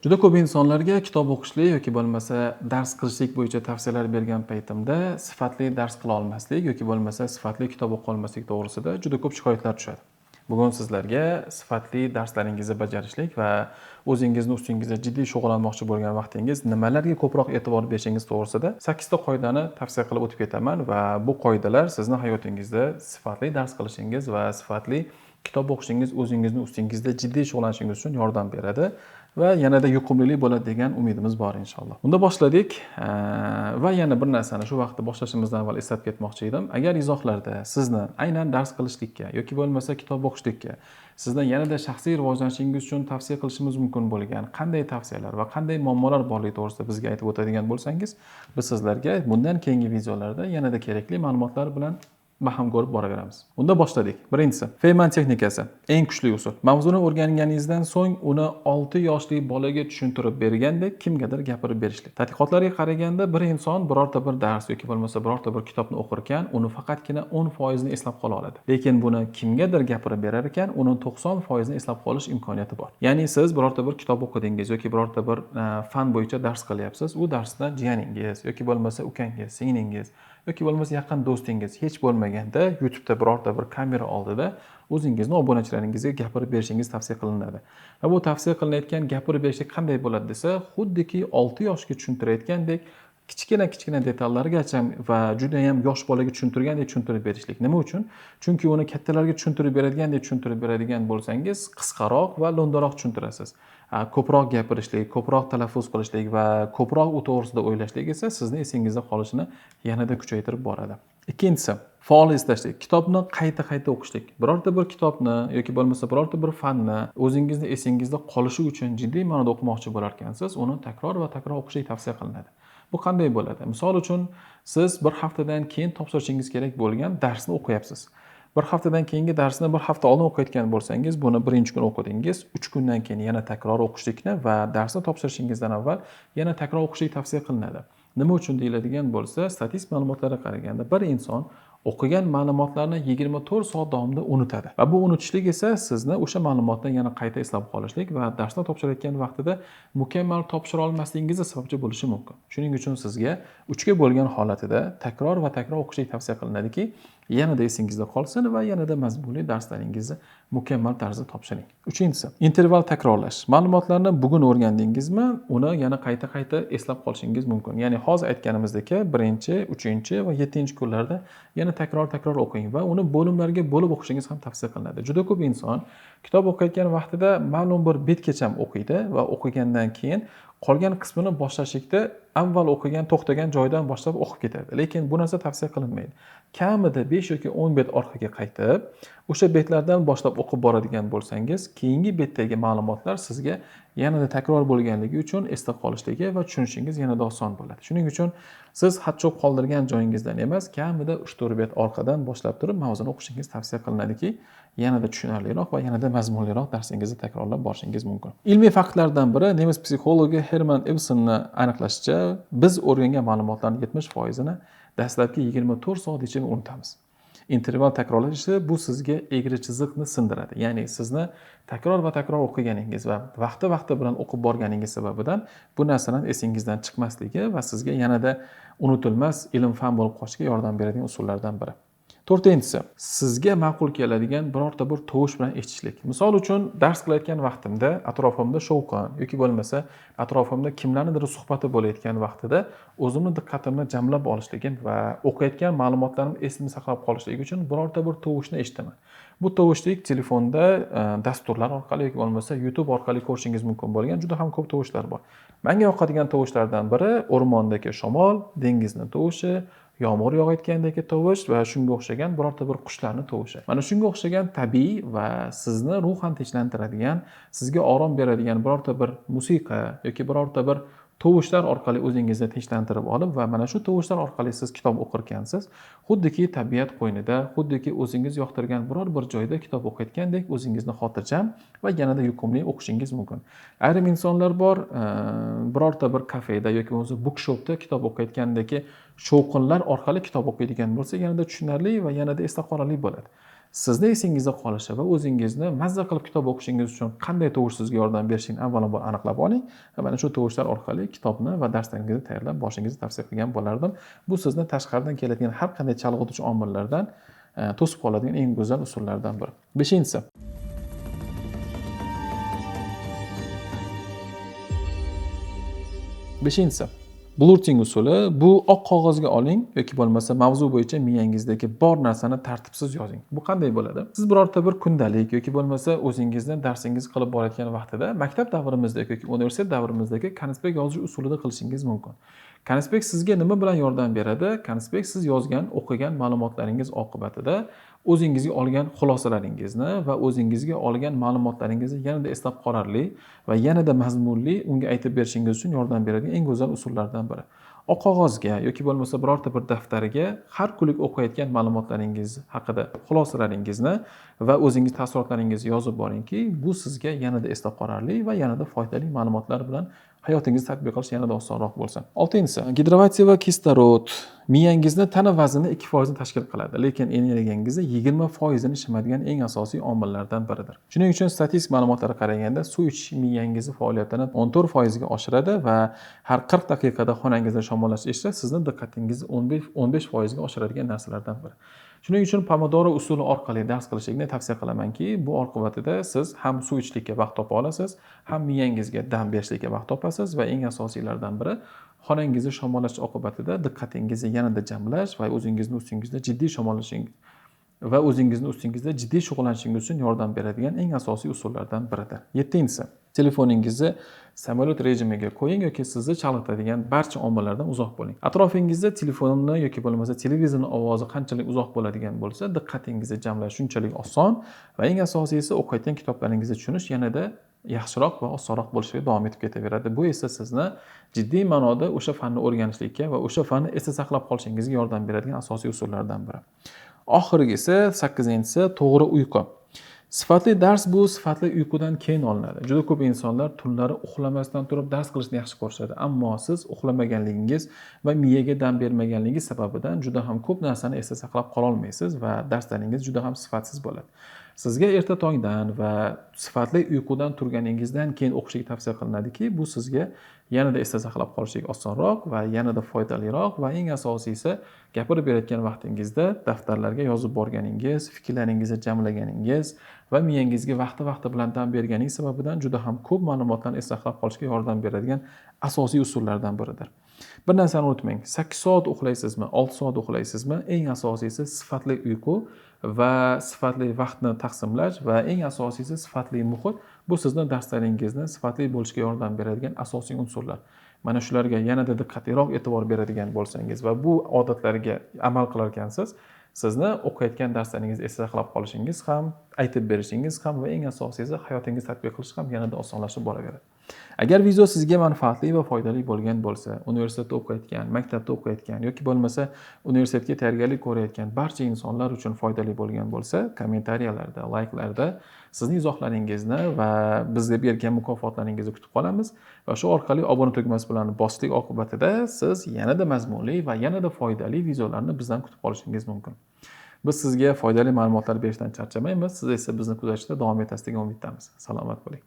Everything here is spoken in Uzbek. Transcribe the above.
Juda ko'p insonlarga kitob o'qishlik yoki bo'lmasa dars qilishlik bo'yicha tavsiyalar bergan paytimda sifatli dars qila olmaslik yoki bo'lmasa sifatli kitob o'qiy olmaslik to'g'risida juda ko'p shikoyatlar tushadi. Bugun sizlarga sifatli darslaringizni bajarishlik va o'zingizni ustingizda jiddiy shug'ullanmoqchi bo'lgan vaqtingiz nimalarga ko'proq e'tibor berishingiz to'g'risida 8 ta qoidani tavsiya qilib o'tib ketaman va bu qoidalar sizni hayotingizda sifatli dars qilishingiz va sifatli kitob o'qishingiz, o'zingizni ustingizda jiddiy shug'ullanishingiz uchun yordam beradi va yanada yuqumlilik bo'ladi degan umidimiz bor inshaalloh. Unda boshladik va yana bir narsani shu vaqtda boshlashimizdan avval eslab ketmoqchi edim. Agar izohlarda sizni aynan dars qilishlikka yoki bo'lmasa kitob o'qishlikka, sizni yanada shaxsiy rivojlanishingiz uchun tavsiya qilishimiz mumkin bo'lgan qanday tavsiyalar va qanday muammolar borligi to'g'risida bizga aytib o'tadigan bo'lsangiz, biz sizlarga bundan keyingi videolarda yanada kerakli ma'lumotlar bilan baham ko'rib boraveramiz. Unda boshladik. Birinchisi, Feynman texnikasi. Eng kuchli usul. Mavzuni o'rganganingizdan so'ng uni 6 yoshli bolaga tushuntirib bergandek kimgadir gapirib berishlik. Tadqiqotlarga qaraganda bir inson birorta bir dars yoki bo'lmasa birorta bir kitobni o'qir ekan, uni faqatgina 10% ni eslab qola oladi. Lekin buni kimgadir gapirib berar ekan, uni 90% ni eslab qolish imkoniyati bor. Ya'ni siz birorta bir kitob o'qidingiz yoki birorta bir fan bo'yicha dars qilyapsiz, u darsdan jiyaningiz yoki bo'lmasa ukangiz, singlingiz yoki bo'lmasa yaqin do'stingiz hech bo'lmaganda YouTube'da birorta bir kamera oldida o'zingizni obunachilaringizga gapirib berishingiz tavsiya qilinadi. Va bu tavsiya qilinayotgan gapirib berishlik qanday bo'ladi desa, xuddiki 6 yoshga tushuntirayotgandek kichkina-kichkina detallargacha va juda ham yosh bolaga tushuntirgandek tushuntirib berishlik. Nima uchun? Chunki uni kattalarga tushuntirib beradigandek tushuntirib beradigan bo'lsangiz, qisqaroq va lo'ndaroq tushuntirasiz. Ko'proq gapirishlik, ko'proq talaffuz qilishlik va ko'proq u to'g'risida o'ylashlik esa sizni esingizda qolishini yanada kuchaytirib boradi. Ikkinchisi, faol eslashlik. Kitobni qayta-qayta o'qishlik. Birorta bir kitobni yoki bo'lmasa birorta bir fanni o'zingizni esingizda qolishi uchun jiddiy ma'noda o'qimoqchi bo'lar ekansiz, uni takror va takror o'qishlik tavsiya qilinadi. Bu qanday bo'ladi? Misol uchun, siz bir haftadan keyin topshirishingiz kerak bo'lgan darsni o'qiyapsiz. Bir haftadan keyingi darsni bir hafta oldin o'qiyotgan bo'lsangiz, buni birinchi kun o'qidingiz, 3 kundan keyin yana takror o'qishlikni va darsni topshirishingizdan avval yana takror o'qishlik tavsiya qilinadi. Nima uchun deyiladigan bo'lsa, statistik ma'lumotlarga qaraganda bir inson o'qigan ma'lumotlarni 24 soat davomida unutadi. Va bu unutishlik esa sizni o'sha ma'lumotni yana qayta eslab qolishlik va darsni topshirayotgan vaqtida mukammal topshira olmasligingizga sababchi bo'lishi mumkin. Shuning uchun sizga 3 ga bo'lgan holatida takror va takror o'qishlik tavsiya qilinadiki, yanada esingizda qolsin va yanada mazmunli darslaringizni mukammal tarzda topshiring. Uchinchisi, interval takrorlash. Ma'lumotlarni bugun o'rgandingizmi, uni yana qayta-qayta eslab qolishingiz mumkin. Ya'ni hozir aytganimizdek, 1, 3 va 7 kunlarda yana takror-takror o'qing va uni bo'limlarga bo'lib o'qishingiz ham tavsiya qilinadi. Juda ko'p inson kitob o'qiyotgan vaqtida ma'lum bir betgacha o'qiydi va o'qigandan keyin qolgan qismini boshlashlikda avval o'qigan, to'xtagan joydan boshlab o'qib ketadi. Lekin bu narsa tavsiya qilinmaydi. Kamida 5 yoki 10 bet orqaga qaytib, o'sha betlardan boshlab o'qib boradigan bo'lsangiz, keyingi betdagi ma'lumotlar sizga yanada takror bo'lganligi uchun esda qolishligi va tushunishingiz yanada oson bo'ladi. Shuning uchun siz xat-cho'p qoldirgan joyingizdan emas, kamida 3-4 bet orqadan boshlab turib mavzuni o'qishingiz tavsiya qilinadiki, yanada tushunarliroq va yanada mazmunliroq darsingizni takrorlab borishingiz mumkin. Ilmiy faktlardan biri nemis psixologi Herman Ibsonni aniqlashicha, biz o'rgangan ma'lumotlarning 70%ini dastlabki 24 soat ichida unutamiz. Interval takrorlash esa bu sizga egri chiziqni sindiradi. Ya'ni sizni takror va takror o'qiganingiz va vaqti-vaqti bilan o'qib borganingiz sababidan bu narsalar esingizdan chiqmasligi va sizga yanada unutilmas ilm-fan bo'lib qolishiga yordam beradigan usullardan biri. To'rtinchisi, sizga ma'qul keladigan birorta bir tovush bilan eshitishlik. Misol uchun, dars qilayotgan vaqtimda atrofimda shovqin yoki bo'lmasa atrofimda kimlarnidir suhbati bo'layotgan vaqtida o'zimni diqqatimni jamlab olishligim va o'qiyotgan ma'lumotlarim esimda saqlab qolishligi uchun birorta bir tovushni eshitaman. Bu tovushlik telefonda dasturlar orqali yoki bo'lmasa YouTube orqali ko'rishingiz mumkin bo'lgan juda ham ko'p tovushlar bor. Menga yoqadigan tovushlardan biri o'rmondagi shamol, dengizni tovushi, yomg'ir yog'ayotgandagi tovush va shunga o'xshagan birorta bir qushlarni tovushi. Mana shunga o'xshagan tabiiy va sizni ruhan tinchlantiradigan, sizga orom beradigan birorta bir musiqa yoki birorta bir tovushlar orqali o'zingizni tinchlantirib olib va mana shu tovushlar orqali siz kitob o'qirkansiz, xuddiki tabiat qo'ynida, xuddiki o'zingiz yoqtirgan biror bir joyda kitob o'qiyotgandek o'zingizni xotirjam va yanada yuqumli o'qishingiz mumkin. Ayrim insonlar bor, birorta bir kafeda yoki bo'lmasa bookshopda kitob o'qiyotgandagi shovqinlar orqali kitob o'qiydigan bo'lsa, yanada tushunarli va yanada esda qolarli bo'ladi. Sizni esingizda qolishi va o'zingizni mazza qilib kitob o'qishingiz uchun qanday tovush sizga yordam berishini avvalambor aniqlab oling va mana shu tovushlar orqali kitobni va darslaringizni tayyorlab borishingizni tavsiya qilgan bo'lardim. Bu sizni tashqaridan keladigan har qanday chalg'ituvchi omillardan to'sib qoladigan eng go'zal usullardan biri. Beshinchisi. Blurting usuli. Bu oq qog'ozga oling yoki bo'lmasa mavzu bo'yicha miyangizdagi bor narsani tartibsiz yozing. Bu qanday bo'ladi? Siz birorta bir kundalik yoki bo'lmasa o'zingizni darsingiz qilib borayotgan vaqtida maktab davrimizdagi yoki universitet davrimizdagi konspekt yozish usulida qilishingiz mumkin. Konspekt sizga nima bilan yordam beradi? Konspekt siz yozgan, o'qigan ma'lumotlaringiz oqibatida o'zingizga olgan xulosalaringizni va o'zingizga olgan ma'lumotlaringizni yanada eslab qolarli va yanada mazmunli unga aytib berishingiz uchun yordam beradigan eng go'zal usullardan biri. Oq qog'ozga yoki bo'lmasa birorta bir daftariga har kunlik o'qiyotgan ma'lumotlaringiz haqida xulosalaringizni va o'zingiz taassurotlaringizni yozib boringki, bu sizga yanada eslab qolarli va yanada foydali ma'lumotlar bilan hayotingizni tatbiq qilish yanada osonroq bo'lsin. Oltinchisi, gidrovatsiya va kislorod miyangizni tana vaznini 2% tashkil qiladi, lekin energiyangizni 20% shimadigan eng asosiy omillardan biridir. Shuning uchun statistik ma'lumotlarga qaraganda suv ichish miyangizni faoliyatini 14% ga oshiradi va har 40 daqiqada xonangizda shamollash esa sizni diqqatingizni 15% ga oshiradigan narsalardan biri. Shuning uchun Pomodoro usuli orqali dars qilishlikni tavsiya qilamanki, bu oqibatida siz ham suv ichishlikka vaqt topa olasiz, ham miyangizga dam berishlikka vaqt topasiz va eng asosiylardan biri xonangizni shamollash oqibatida diqqatingizni yanada jamlash va o'zingizni ustingizda jiddiy shamollashingiz va o'zingizni ustingizda jiddiy shug'ullanishingiz uchun yordam beradigan eng asosiy usullardan biridir. Yettinchisi, telefoningizni samolyot rejimiga qo'ying yoki sizni chalg'itadigan barcha omillardan uzoq bo'ling. Atrofingizda telefonni yoki bo'lmasa televizorning ovozi qanchalik uzoq bo'ladigan bo'lsa, diqqatingizni jamlash shunchalik oson va eng asosiysi o'qiyotgan kitoblaringizni tushunish yanada yaxshiroq va osonroq bo'lishiga davom etib ketaveradi. Bu esa sizni jiddiy ma'noda o'sha fanni o'rganishlikka va o'sha fanni esda saqlab qolishingizga yordam beradigan asosiy usullardan biri. Oxirgisi, sakkizinchisi, to'g'ri uyqu. Sifatli dars bu sifatli uyqudan keyin olinadi. Juda ko'p insonlar tunlari uxlamasdan turib dars qilishni yaxshi ko'rishadi, ammo siz uxlamaganligingiz va miyaga dam bermaganligingiz sababidan juda ham ko'p narsani esda saqlab qola olmaysiz va darslaringiz juda ham sifatsiz bo'ladi. Sizga erta tongdan va sifatli uyqudan turganingizdan keyin o'qishlik tavsiya qilinadiki, bu sizga yanada esda saqlab qolishlik osonroq va yanada foydaliroq va eng asosiysi gapirib berayotgan vaqtingizda daftarlarga yozib borganingiz, fikrlaringizni jamlaganingiz va miyangizga vaqti-vaqti bilan dam berganingiz sababidan juda ham ko'p ma'lumotlarni esda saqlab qolishga yordam beradigan asosiy usullardan biridir. Bir narsani unutmang, 8 soat uxlaysizmi, 6 soat uxlaysizmi, eng asosiysi sifatli uyqu va sifatli vaqtni taqsimlash va eng asosiysi sifatli muhit bu sizni darslaringizni sifatli bo'lishiga yordam beradigan asosiy unsurlar. Mana shularga yanada diqqatliroq e'tibor beradigan bo'lsangiz va bu odatlarga amal qilar ekansiz, sizni o'qiyotgan darslaringizni esda saqlab qolishingiz ham, aytib berishingiz ham va eng asosiysi hayotingizni tatbiq qilish ham yanada osonlashib boraveradi. Agar video sizga manfaatli va foydali bo'lgan bo'lsa, universitetda o'qiyotgan, maktabda o'qiyotgan yoki bo'lmasa universitetga tayyorgarlik ko'rayotgan barcha insonlar uchun foydali bo'lgan bo'lsa, kommentariyalarda, layklarda sizning izohlaringizni va bizga bergan mukofotlaringizni kutib qolamiz va shu orqali obuna tugmasi bilan bosishlik oqibatida siz yanada mazmunli va yanada foydali videolarni bizdan kutib qolishingiz mumkin. Biz sizga foydali ma'lumotlar berishdan charchamaymiz, siz esa bizni kuzatishda davom etasiz degan umiddamiz. Salomat bo'ling.